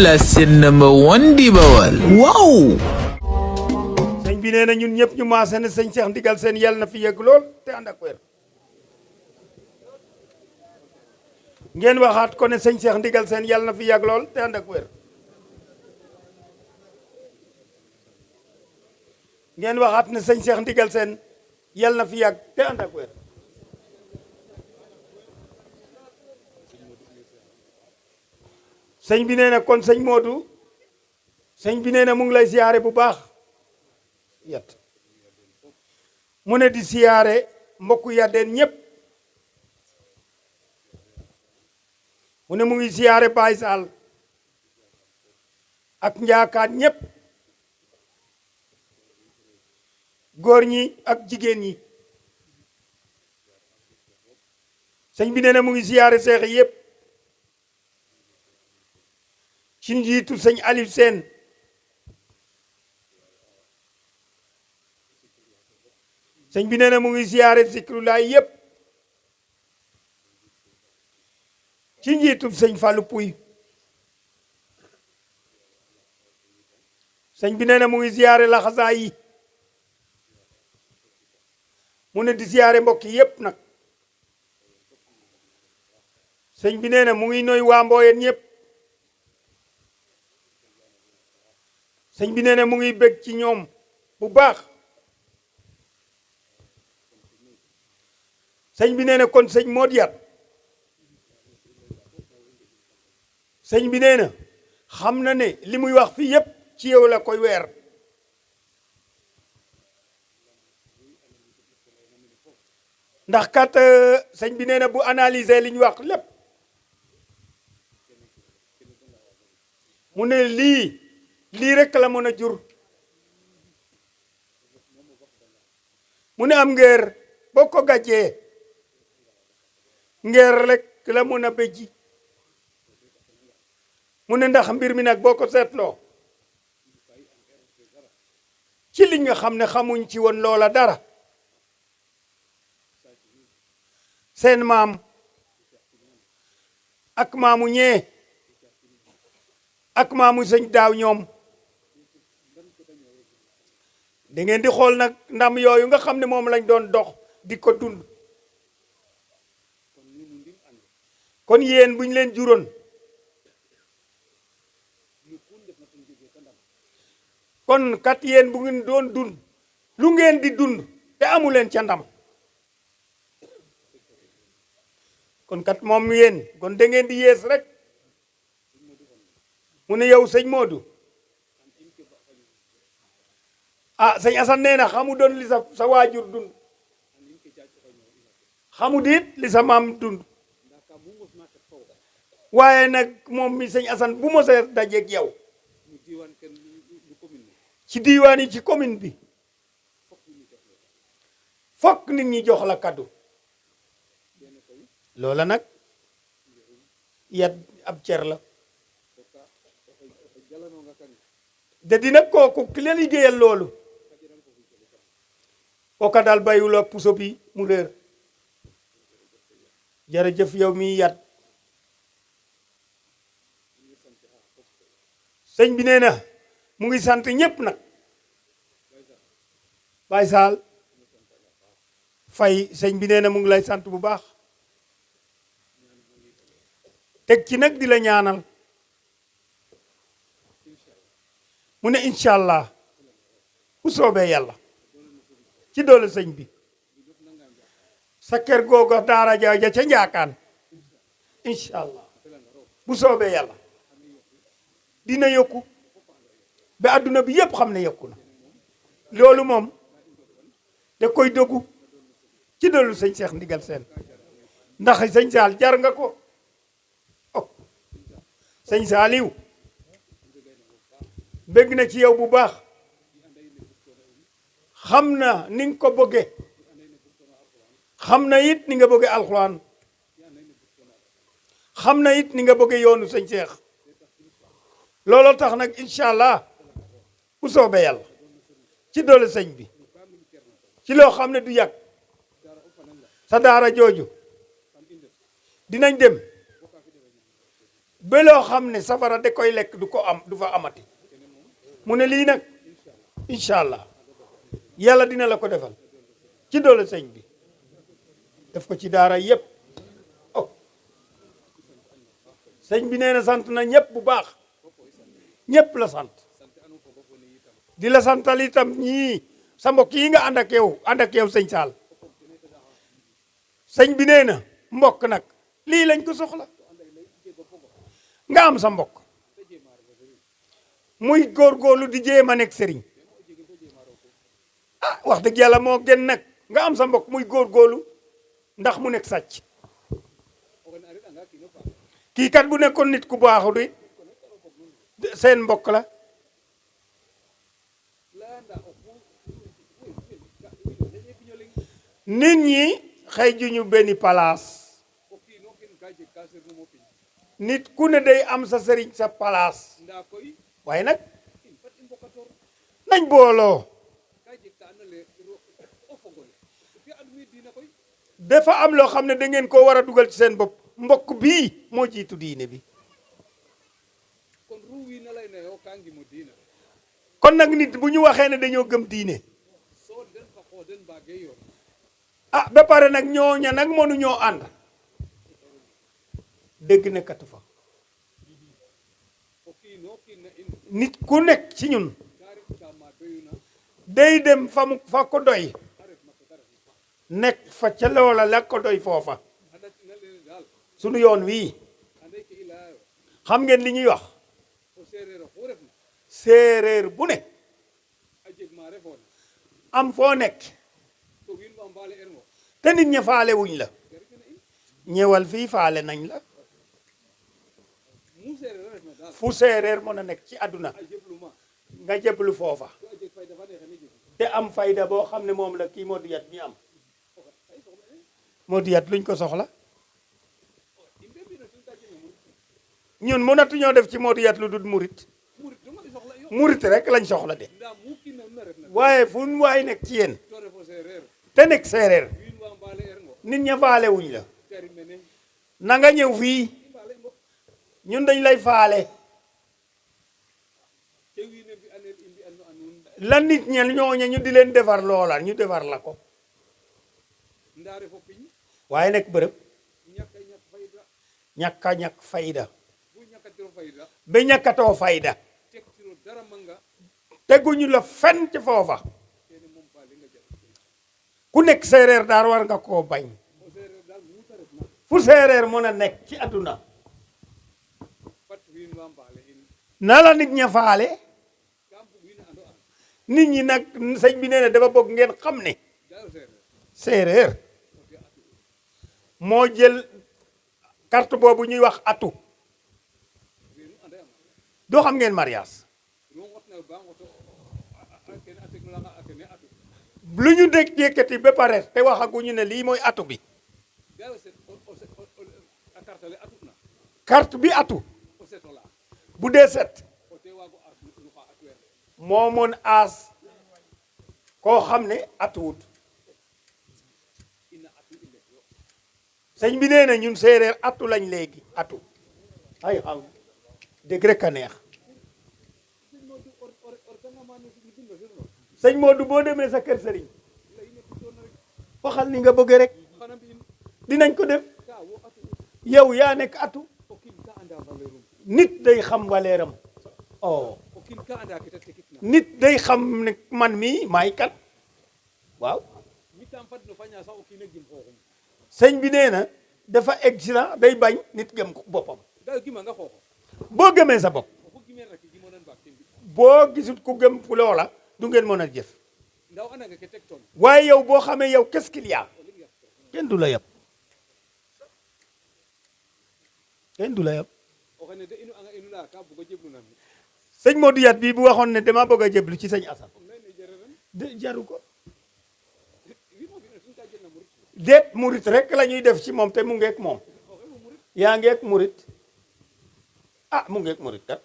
la seen number one di Bawal waaw. sëñ bi nee na ñun ñëpp ñu maase ne sëñ Cheikh Ndigal Sène yàlla na fi yegg lool te ànd ak wér. ngeen waxaat ko ne sëñ Cheikh Ndigal Sène yàlla na fi yàgg lool te ànd ak wér. ngeen waxaat ne sëñ Cheikh Ndigal Sène yàlla na fi yàgg te ànd ak wér. sëñ bi nee na kon sëñ Modou sëñ bi nee na mu ngi lay siyaare bu baax yat mu ne di siyaare mbokku Yadeen ñëpp mu ne mu ngi siyaare Baye Sall ak njaakaan ñëpp góor ñi ak jigéen ñi sëñ bi nee na mu ngi siyaare seex yëpp ci njiitu sëñ Aliou Sène sëñ bi nee na mu ngi siyaare Zikrulaay yëpp ci njiitu sëñ Fallou Pouy sëñ bi nee na mu ngi siyaare laxasaay yi mu ne di siyaare mbokk yëpp nag sëñ bi nee na mu ngi nuyu waa Mboyeen ñëpp sëñ bi nee na mu ngi bég ci ñoom bu baax sëñ bi nee na kon sëñ Modou Yat sëñ bi nee na xam na ne li muy wax fii yépp ci yow la koy weer ndax kat sëñ bi nee na bu analyser li ñu wax lépp mu ne lii rekk la mën a jur mu ne am ngeer boo ko gàjjee ngeer rekk la mën a béjji mu ne ndax mbir mi nag boo ko seetloo ci li nga xam ne xamuñ ci woon loola dara seen maam ak maamu ñee ak maamu sëñ daaw ñoom da ngeen di xool nag ndam yooyu nga xam ne moom lañ doon dox di ko dund kon yéen buñ leen juróon kon kat yéen bu ngeen doon dund lu ngeen di dund te amu leen ca ndam kon kat moom yéen kon da ngeen di yees rek mu ne yow sëñ Modou ah sëñ Assane nee na xamu doon li sa waajur dund xamu diit li sa maam dund waaye nag moom mi sëñ Assane bu mosee dajeeg yow ci diiwaan yi ci commune bi fokk nit ñi jox la kaddu loola nag yat ab cer la de dina kooku ki leen liggéeyal loolu kooka daal bàyyiwul ak puso bi mu réer jërëjëf yow mi yat sëñ bi nee na mu ngi sant ñépp nag Baye Sall Fay sëñ bi nee na mu ngi lay sant bu baax teg ci nag di la ñaanal mu ne incha allah bu soobee yàlla ci doole sëñ bi sa kër googa daara ja ca njaakaan incha allah bu soobee yàlla dina yokku ba adduna bi yépp xam ne yokku na loolu moom da koy doggu ci doolu sëñ Cheikh Ndigal Sène ndax sëñ Saal jar nga ko oh sëñ Saaliw bëgg na ci yow bu baax xam na ni nga ko bëgge xam na it ni nga bëgge alxuraan xam na it ni nga bëgge yoonu sëñ Cheikh looloo tax nag incha allah bu soobee yàlla ci doole sëñ bi ci loo xam ne du yàgg sa daara jooju dinañ dem ba loo xam ne safara da koy lekk du ko am du fa amati mu ne lii nag incha allah yàlla dina la ko defal ci doole sëñ bi def ko ci daara yépp oh sëñ bi nee na sant na ñëpp bu baax ñëpp la sant di la santal itam ñii sa mbokk yi nga ànd ak yow sëñ Saal sëñ bi nee na mbokk nag lii lañ ko soxla nga am sa mbokk muy góorgóorlu di jéem a nekk sëriñ ah wax dëgg yàlla moo gën nag nga am sa mbokk muy góorgóorlu ndax mu nekk sàcc kii kat bu nekkoon nit ku baaxu di seen mbokk la nit ñi xëy juñu benn palaas nit ku ne day am sa sëriñ sa palaas waaye nag nañ booloo dafa am loo xam ne da ngeen koo war a dugal ci seen bopp mbokk bii moo jiitu diine bi kon nag nit bu ñu waxee ne dañoo gëm diine ah ba pare nag ñooña nag mënuñoo ànd dégg nekkatu fa nit ku nekk ci ñun day dem fa ko doy nekk fa ca loola la ko doy foofa sunu yoon wii xam ngeen li ñuy wax séeréer bu ne am foo nekk te nit ña faale wuñ la ñëwal fii faale nañ la fu séeréer mën a nekk ci àdduna nga jéblu foofa te am fayda boo xam ne moom la kii moo diyat ñi am moo diyat luñ ko soxla ñun mënatuñoo def ci moo diyat lu dul murit rek lañ soxla de waaye fu waay nekk ci yéen te nekk séeréer nit ña faale wuñ la na nga ñëw fii ñun dañ lay faale la nit ña ñooña ñu di leen defar loola ñu defar la ko waaye nekk bërëb ñàkk fayda ba ñàkkatoo fayda teguñu la fen ci foofa ku nekk séeréer daal war nga koo bañ fu séeréer mën a nekk ci àdduna na la nit ña faale nit ñi nag sëñ bi nee na dafa bëgg ngeen xam ne séeréer moo jël carte boobu ñuy wax atu doo xam ngeen mariage lu ñu dégg jékkati ba pare te waxaguñu ne lii mooy atu bi carte bi atu bu dee set moo mën aas koo xam ne atuwut sëñ bi nee na ñun séeréer atu lañ léegi atu ay xam dégg rek a neex sëñ Modou boo demee sa kër sëriñ waxal ni nga bëgg rek dinañ ko def yow yaa nekk atu nit day xam waleeram oh nit day xam ne man mii maay kan waaw sëñ bi nee na dafa excellent day bañ nit gëm ko boppam boo gëmee sa bopp boo gisut ku gëm fu loola du ngeen mën a jëf waaye yow boo xamee yow qu'est-ce qu'il y a kenn du la yab kenn du la yab sëñ Modou Yat bi bu waxoon ne dama bëgg a jéblu ci sëñ Assane de jaru ko déet murit rek la ñuy def ci moom te mu ngeek moom yaa ngeek murit ah mu ngeek murit kat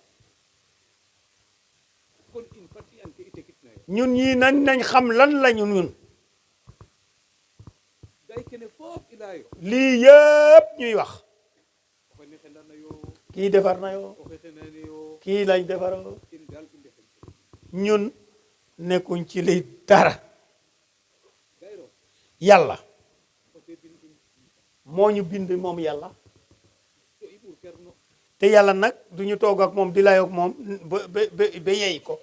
ñun ñii nañ xam lan lañu ñun lii yëpp ñuy wax kii defar na yoo kii lañ defaroo ñun nekkuñ ci li dara yàlla moo ñu bind moom yàlla te yàlla nag duñu toog ak moom di layoo ak moom ba yey ko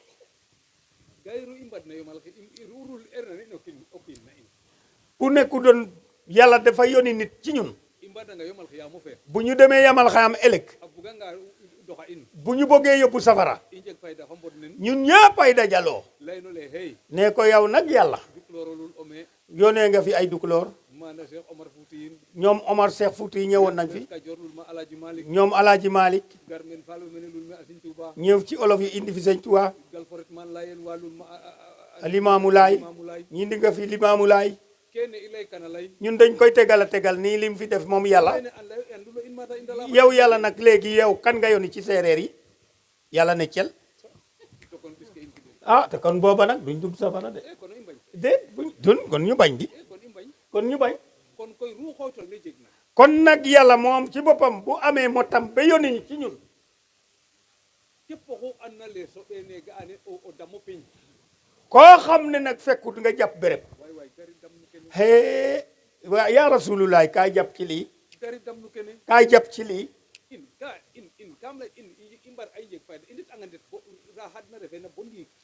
bu nekku doon yàlla dafa yónni nit ci ñun bu ñu demee yamal xaam ëllëg bu ñu bëggee yóbbu safara ñun ñëpp ay dajaloo ne ko yow nag yàlla yónnee nga fi ay dukuloor ñoom Omar Cheikh Fouti yi ñëwoon nañ fi ñoom Alaaji Malik ñëw ci olof yi indi fi Sëñ Tuubaa Limaamu Laay ñi indi nga fi Limaamu Laay ñun dañ koy tegal a tegal nii lim fi def moom yàlla yow yàlla nag léegi yow kan nga yónni ci séeréer yi yàlla ne cel ah te kon booba nag duñ dugg safara de buñ dun kon ñu bañ di kon ñu bañ kon nag yàlla moom ci boppam bu amee moo tam ba yónni ci ñun koo xam ne nag fekkut nga jàpp béréb hee waa yaa rasulullah kaay jàpp ci lii kaay jàpp ci lii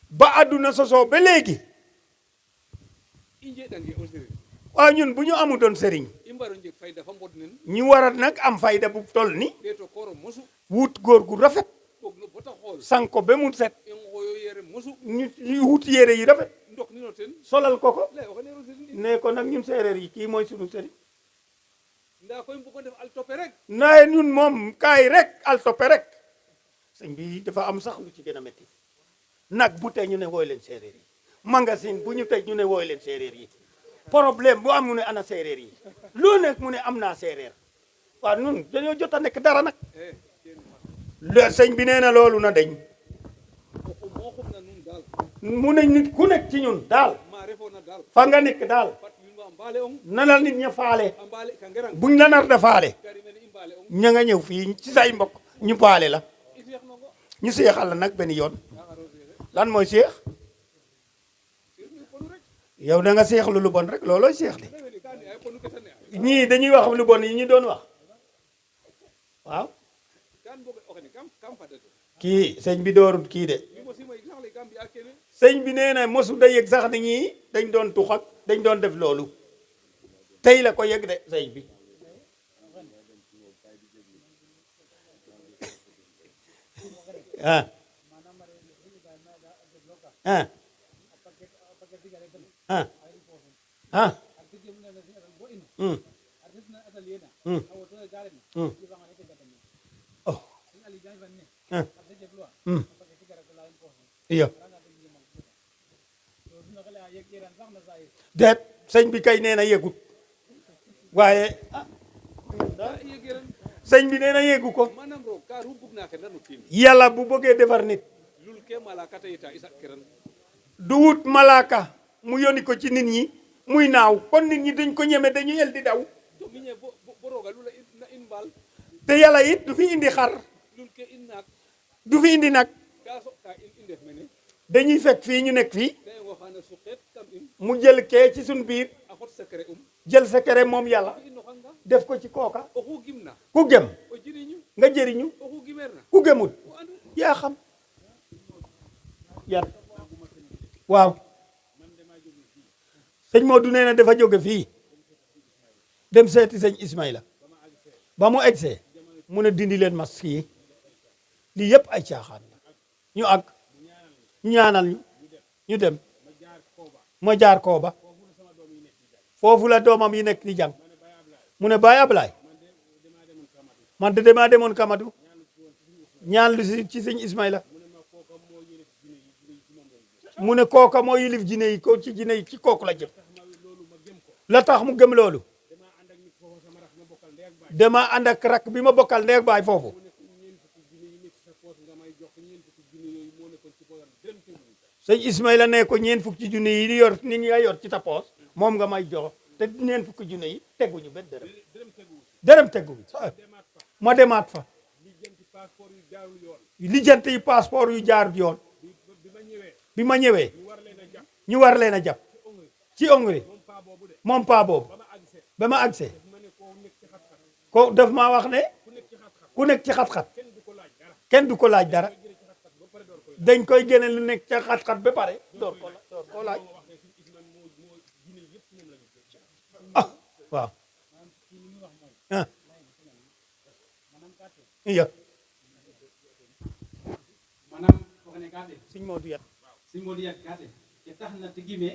ba àdduna sosoo ba léegi waaw ñun bu ñu amu doon sëriñ ñu war a nag am fayda bu toll ni wut góor gu rafet sanko ba mu set ñu wut yére yi rafet solal ko ko ne ko nag ñun séeréer yi kii mooy sunu sëriñ ndaye ñun moom kaay rek al toppe rek sëñ bi dafa am sax lu ci gën a métti nag bu tey ñu ne wooy leen séeréer yi magasin bu ñu tey ñu ne wooy leen séeréer yi problème bu am mu ne ana séeréer yi loo nekk mu ne am naa séeréer waaw ñun dañoo jot a nekk dara nag sëñ bi nee na loolu na deñ mu ne nit ku nekk ci ñun daal fa nga nekk daal nana nit ña faale buñ la nar da faale ña nga ñëw fii ci say mbokk ñu faale la ñu seexal la nag benn yoon lan mooy seex yow da nga seexlu lu bon rek loolooy seex de ñii dañuy wax lu bon yi ñu doon wax waaw kii sëñ bi doorut kii de sëñ bi nee na mosu da yëg sax ni ñii dañ doon tux ak dañ doon def loolu tey la ko yëg de sëñ bi ah ah ah ah oh iyo déet sëñ bi kay nee na yëgut waaye sëñ bi nee na yëgu ko yàlla bu bëggee defar nit du wut malaaka mu yónni ko ci nit ñi muy naaw kon nit ñi dañ ko ñeme dañu yel di daw te yàlla it du fi indi xar du fi indi nag dañuy fekk fii ñu nekk fii mu jël kee ci suñ biir jël secret moom yàlla def ko ci kooka ku gëm nga jëriñu ku gëmut yaa xam yat waaw sëñ Modou nee na dafa jóge fii dem seeti sëñ Ismaïla ba mu egsee mu ne dindi leen masque yi lii yëpp ay caaxaan la ñu àgg ñaanal ñu dem ma jaar kooba foofu la doomam yi nekk di jàng mu ne Baye Ablaye man de damaa demoon Kamadou ñaan lu si ci sëñ Ismaïla mu ne kooka moo yilif jine yi ko ci jine yi ci kooku la jëm la tax mu gëm loolu dama ànd ak rak bi ma bokkal ndeeg baay foofu sëñ Ismaïla ne ko ñeen fukki junne yi di yor ni nga yor ci ta poos moom nga may jox te ñeen fukki junne yi teguñu benn dërëm teguñu ma demaat fa lijjanti passeport yu jaar yoon bi ma ñëwee ñu war leen a jàpp ci Hongrie moom paa boobu ba ma agsee ko daf maa wax ne ku nekk ci xat-xat kenn du ko laaj dara dañ koy génne lu nekk ca xat-xat ba pare door ko laaj ah waaw ah iya manam ko ne kade Sëñ Modou Yat sin modi yak kade ke taxna te gime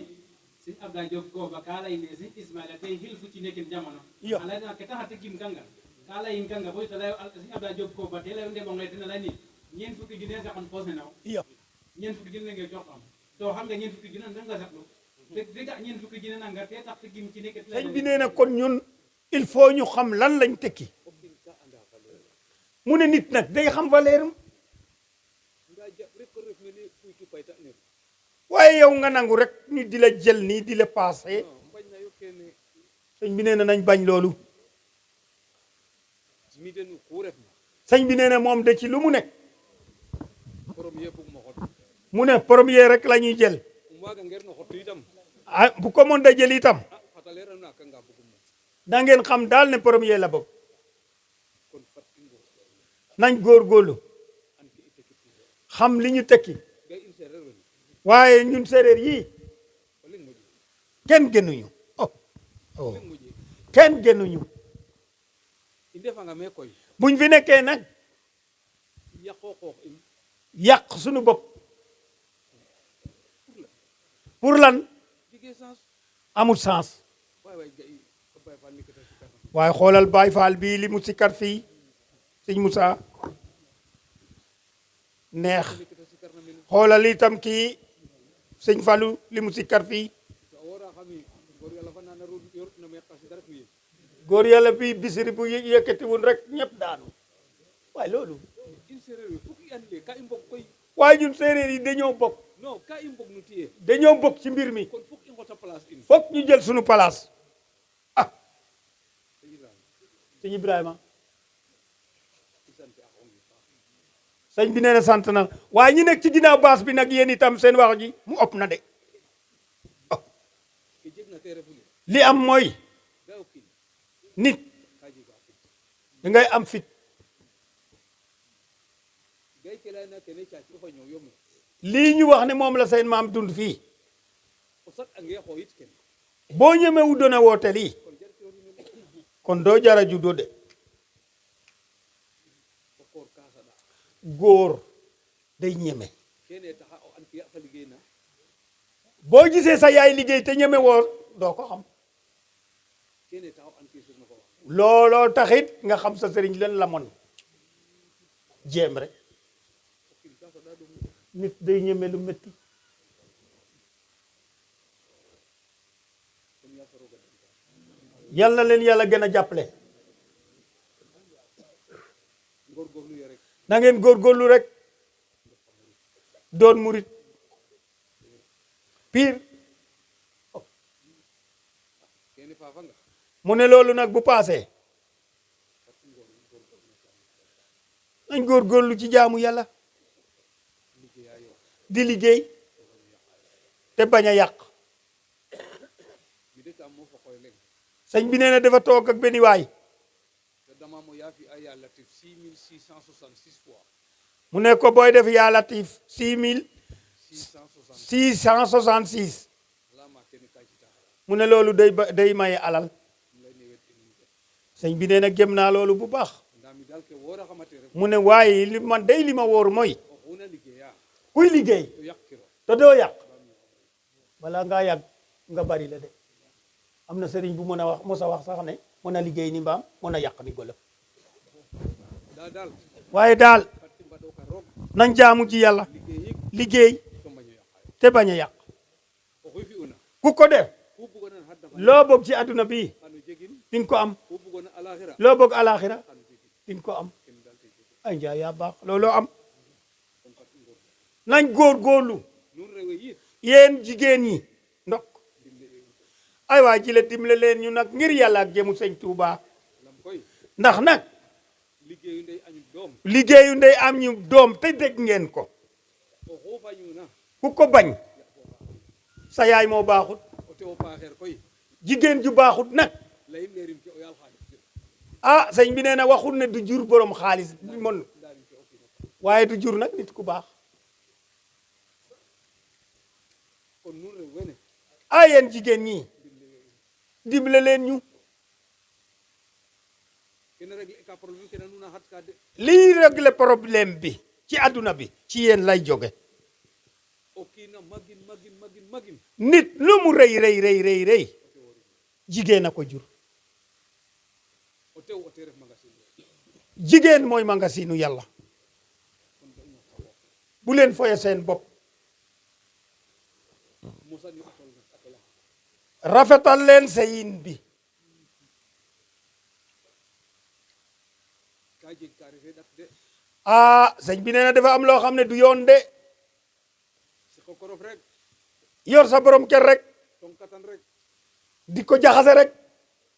sin Abdoulaye Diop ko ba kala inde sin Ismaila tay hilfu ci nekken jamono Iyo. ala na ke taxate gim ganga kala yin ganga boy to lay sin Abdoulaye Diop ko ba te lay ndemo ngay dina la ni ñen fukki gine sa on posé naw iya ñen fukki gine ngay jox am to xam nga ñen fukki gine nga saxlu te dega ñen fukki gine nga te tax te gim ci nekket sëñ bi nee na kon ñun il faut ñu xam lan lañ tekki mu ne nit nag day xam valeur am waaye yow nga nangu rek ñu di la jël nii di la passé sëñ bi nee na nañ bañ loolu sëñ bi nee na moom de ci lu mu nekk mu ne premier rek la ñuy jël ah bu ko mën da jël itam da ngeen xam daal ne premier la bëgg nañ góorgóorlu xam li ñu tekki waaye ñun séeréer yii kenn gënuñu oh kenn gënuñu buñ fi nekkee nag yàq suñu bopp pour lan amul sens waaye xoolal Baay Faal bii li mu sikkar fii sëñ Moussa neex xoolal itam kii sëñ Fallou li mu sikkar fii góor yàlla bii bisiri bu yëkkatiwul rek ñëpp daanu waaye loolu waaye ñun séeréer yi dañoo bokk ci mbir mi foog ñu jël suñu place ah sëñ Ibrahima sëñ bi nee na sant na waaye ñi nekk ci ginnaaw baas bi nag yéen itam seen wax ji mu ëpp na de li am mooy nit da ngay am fit lii ñu wax ne moom la seen maam dund fii boo ñemewu doon a woote lii kon doo jara juddoo de góor day ñeme boo gisee sa yaay liggéey te ñeme woo doo ko xam looloo taxit nga xam sa sëriñ leen la mon jéem rek nit day ñeme lu métti yal na leen yàlla gën a jàppale na ngeen góorgóorlu rek doon murit pire mu ne loolu nag bu paasee nañ góorgóorlu ci jaamu yàlla di liggéey te bañ a yàq sëñ bi nee na dafa toog ak benn waay mu ne ko booy def yaa latif 6666 mu ne loolu day maye alal sëñ bi nee na gëm naa loolu bu baax mu ne waaye li ma wóor mooy kuy liggéey te doo yàq balaa ngaa yàgg nga bari la de am na sëriñ bu mën a wax mosa wax sax ne mën a liggéey ni mbaam mën a yàq ni golo waaye daal nañ jaamu ci yàlla liggéey te bañ a yàq ku ko def loo bëgg ci àdduna bi di nga ko am loo bëgg alaxira di nga ko am ay njaay yaa baax looloo am nañ góorgóorlu yéen jigéen ñi ndok ay waa ji la dimbale leen ñu nag ngir yàlla ak jëmu sëñ Tuuba ndax nag liggéeyu ndey añu doom liggéeyu ndey am ñu doom te dégg ngeen ko o xu fañuna ku ko bañ sa yaay moo baaxut o tewo paaxeer koy jigéen ju baaxut nag leyim leerim ke o yaal xaalis ah sëñ bi nee na waxut ne du jur borom xaalis mon ndaarim ke o kiino waaye du jur nag nit ku baax kon nun rew wene ah yéen jigéen ñi dimbale leen ñu kene régler ka problème kene nuna xat ka de lii régler problème bi ci àdduna bi ci yéen lay jóge o kiina magin nit lu mu rëy jigéen a ko jur o tew o te ref magasin jigéen mooy magasinu yàlla bu leen foye seen bopp mosani o tol a tola rafetal leen seyin bi ka jeg ka refe ɗat de ah sëñ bi nee na dafa am loo xam ne du yoon de siko korof rek yor sa borom kër rek tonkatan rek di ko jaxase rek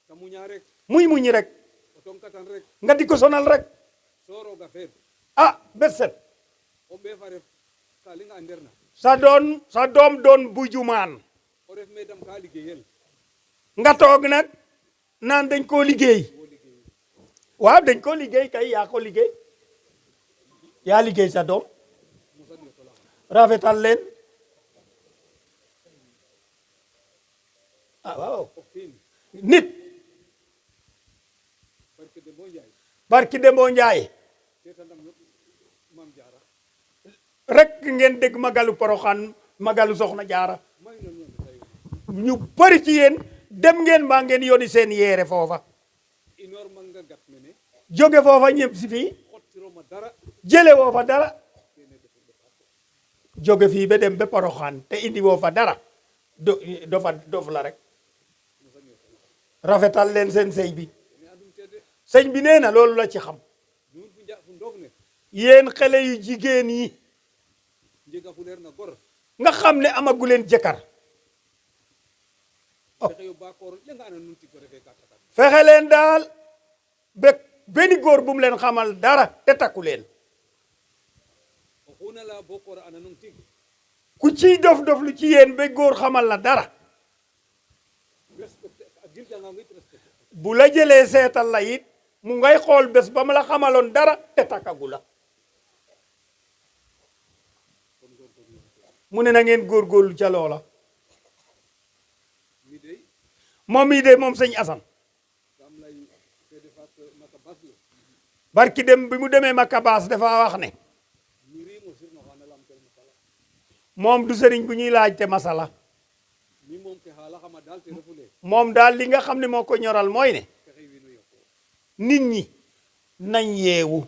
ta muña rek muy muñi rek o tonkatan rek nga di ko sonal rek so roga feed ah bés set o ɓeefa ref ka linga anderna sa doom doon bujumaan o ref medam ka liggéeyel nga toog nag naan dañ koo liggéey bo liggéey waaw dañ koo liggéey kay yaa ko liggéey yaa liggéey sa doom mosani o tola rafetal leen ah waaw o kiin nit barke de bo njaay barki Dembo Njaay tetanam yo mam jaara rek ngeen dégg magalu Poroxaan magalu Soxna Jaara may non ñoom tayo ñu bari ci yéen dem ngeen mbaa ngeen yoni seen yeere foofa inor manga gat mene jóge foofa ñëpp si fii xottiroma dara jële woo fa dara kene defu defa jóge fii ba dem ba Poroxaan te indi woo fa dara dof la rek mosani o tola rafetal leen seen sëy bi ne andum te de sëñ bi nee na loolu la ci xam nun fu ndog ne yéen xale yu jigéen yi njega fu leer na gor nga xam ne amagu leen jëkkër fexe yo ba koor lenga ana nun tig ko refe ka takat fexe leen daal ba benn góor bu mu leen xamal dara te takku leen o xuna la bo koor ana nun tig ku ciy dof lu ci yéen ba góor xamal la dara respecté a gil janga ngit respecté bu la jëlee seetal la it mu ngay xool bés ba mu la xamaloon dara te takkagu la mu ne na ngeen góorgóorlu ca loola mi dey moom mii de moom sëñ Asan kam lay fede fak maka baslo barki dem bi mu demee Makka Baas dafa wax ne mi rimo sirno xana lam tel masala moom du sëriñ bu ñuy laajte masala mi moom ke xaala xama dal te refule moom daal li nga xam ne moo ko ñoral mooy ne fexe winu yokko nit ñi nañ yeewu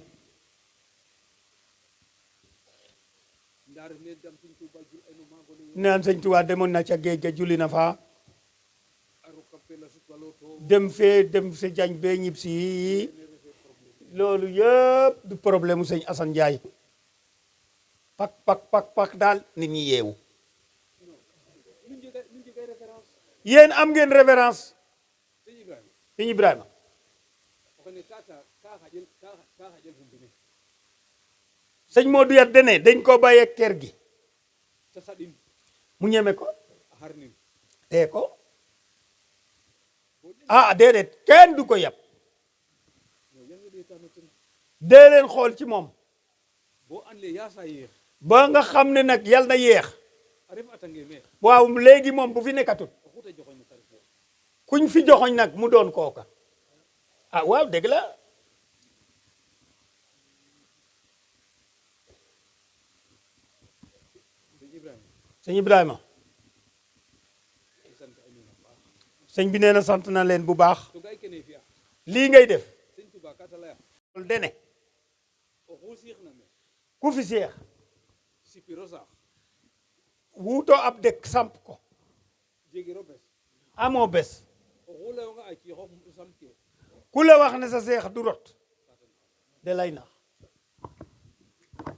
ndar ne dam tin tubal jul eno magole naan sëñ Tuubaa demoon na ca géej ga julli na fa aro kappe la sut walo to dem fee dem sa jañ bee ñib si loolu yëpp du problème mu sëñ Asan Njaay pak daal nit ñi yeewu nu njegay référence yéen am ngeen référence sëñ Ibrahima sëñ Ibrahima o xene ka xajel fu mbine sëñ Modou Yat dene dañ ko bàyyee kër gi ta saɗin mu ñeme ko a harnin tee ko ah déedéet kenn du ko yab no yange ɗetano ten dee leen xool ci moom bo an le yasa yeex ba nga xam ne nag yal na yeex a ref atange me waaw léegi moom bu fi nekkatut o xuta joxoñ ta ref yo kuñ fi joxoñ nag mu doon kooka ah waaw dëgg la sëñ Ibrahima sëñ Ibrahima i sant a nuun a paax sëñ bi nee na sant na leen bu baax to ga i kene fi'a lii ngay def sëñ Tuba ka ta leya loolu dene oxu siixna me ku fi seex sipiro saax wuutoo ab dëkk samp ko jegiro bes amoo bés oxu layonga a ciixof sam ke ku la wax ne sa seex du rot de lay nax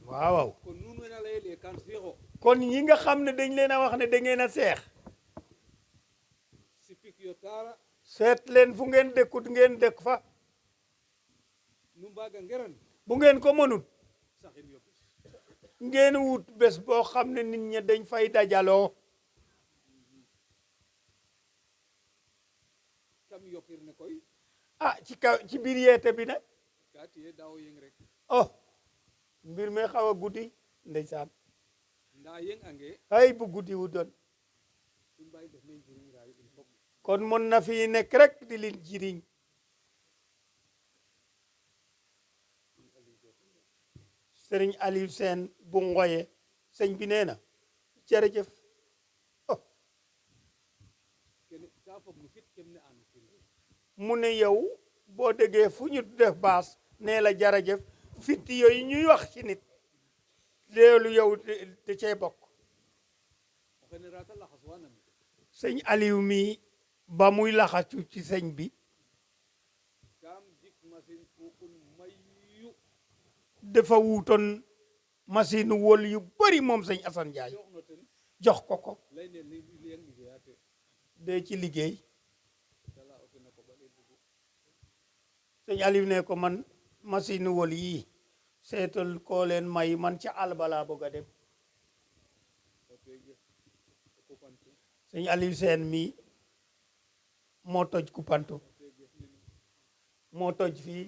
waaw waaw kon nuun wena leyele kan siixo kon ñi nga xam ne dañ leen a wax ne da ngeen a seex sipik yo taara seet leen fu ngeen dëkkut ngeen dëkk fa bu ngeen ko mënut ngeen wut bés boo xam ne nit ñi dañ fay dajaloo ci kaw ci biir yeete bi nag oh mbir mi xaw a guddi ndeysaan ay bu guddi wu doon kon mën na fi nekk rek di leen jiriñ Sëriñ Aliou Sène bu Ngoye sëñ bi nee na jërëjëf oh mu ne yow boo déggee fu ñu def baas nee la jërëjëf fitti yooyu ñuy wax ci nit loolu yow da cee bokk sëñ Aliou mi ba muy laxasu ci sëñ bi dafa wuutoon machine wol yu bari moom sëñ Assane Ndiaye jox ko de ci liggéey sëñ Aliou ne ko man machine wol yi seetal koo leen may man ca àll balaa bëgg a dem sëñ Aliou Sène mi moo toj Koupanto moo toj fii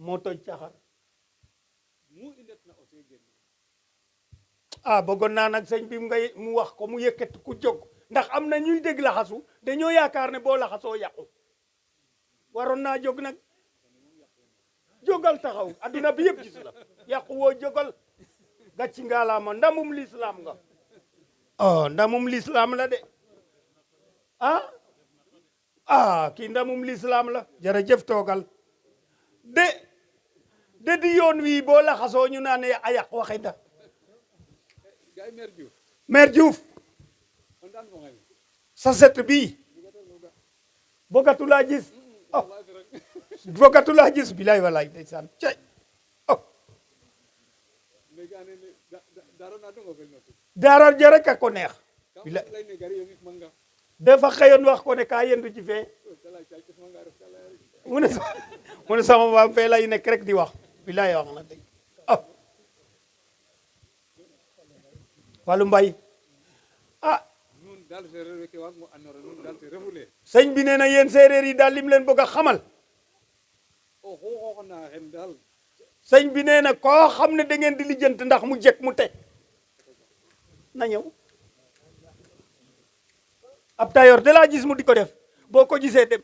moo toj caxar bëggoon naa nag sëñ bi mu wax ko mu yëkkat ku jóg ndax am na ñuy dégg laxasu dañoo yaakaar ne boo laxasoo yàqu waroon naa jóg nag jógal taxaw adduna bi yëpp gis la yàqu woo jógal gàcci ngaalaama ndamum lislaam nga ndamum lislaam la de kii ndamum lislaam la jërëjëf toogal de di yoon wi boo laxasoo ñu naan a yàq waxe nda maire Diouf sa set bii bogatu laa gis bogatu laa gis bilaay walaay ndeysaan cey daara ja rek a ko neex bilaay dafa xëyoon wax ko ne kaa yendu ci fee mu ne sama baam fee lay nekk rek di wax bilaay wax na dëgg Fallou Mbaye sëñ bi nee na yéen séeréer yi daal lim leen bëgg a xamal sëñ bi nee na koo xam ne da ngeen di lijjant ndax mu jekk mu teg na ñëw ab tailleur de laa gis mu di ko def boo ko gisee dem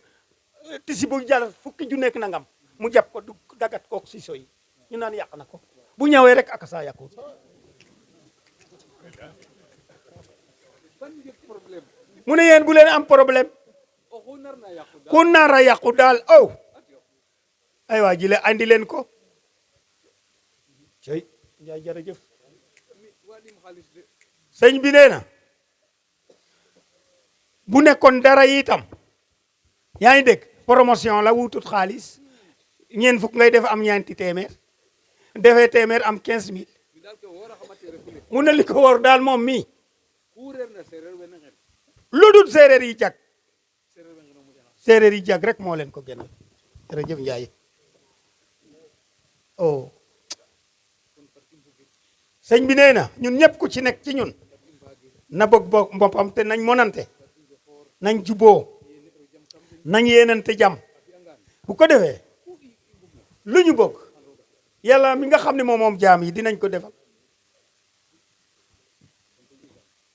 tisi bu jar fukki ju nekk nangam mu jàpp ko du dagat kook si soyi ñu naan yàq na ko bu ñëwee rek ak saa yàqu mu ne yéen bu leen am problème ku nar a yàqu daal ay waa ji le andi leen ko cey njaay jërëjëf sëñ bi nee na bu nekkoon dara itam yaa ngi dégg promotion la wutut xaalis ñeen fukk ngay def am ñeenti téeméer defee téeméer am 15 000 mu ne li ko war daal moom mii lu dul séeréer yi jag séeréer yi jag rek moo leen ko gënal jërëjëf Njaay sëñ bi nee na ñun ñëpp ku ci nekk ci ñun na bëgg boppam te nañ monante nañ juboo nañ yéenante jàmm bu ko defee lu ñu bëgg yàlla mi nga xam ne moom jaam yi dinañ ko defal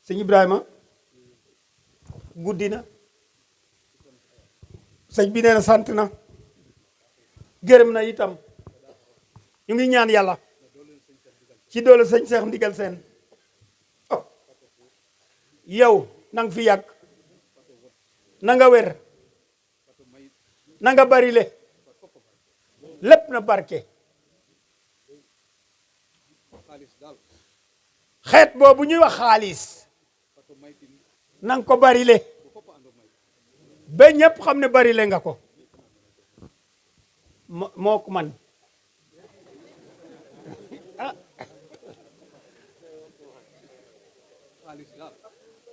sëñ Ibrahima guddi na sëñ bi nee na sant na gërëm na itam ñu ngi ñaan yàlla ci doole sëñ Cheikh Ndigal Sène yow na nga fi yàgg na nga wér na nga bari le lépp na barke xeet boobu ñuy wax xaalis na nga ko bari le ba ñëpp xam ne bari le nga ko moo ko man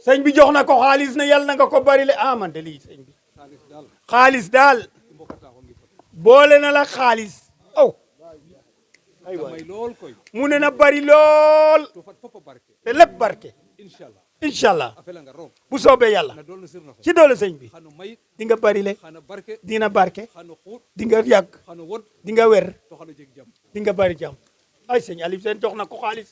sëñ bi jox na ko xaalis ne yàlla na nga ko bari le man de lii sëñ bi xaalis daal boole na la xaalis aw ay waay mu ne na bari lool te lépp barke incha allah bu soobee yàlla ci doole sëñ bi di nga bari le dina barke di nga yàgg di nga wer di nga bari jàmm ay sëñ Aliou Sène jox na ko xaalis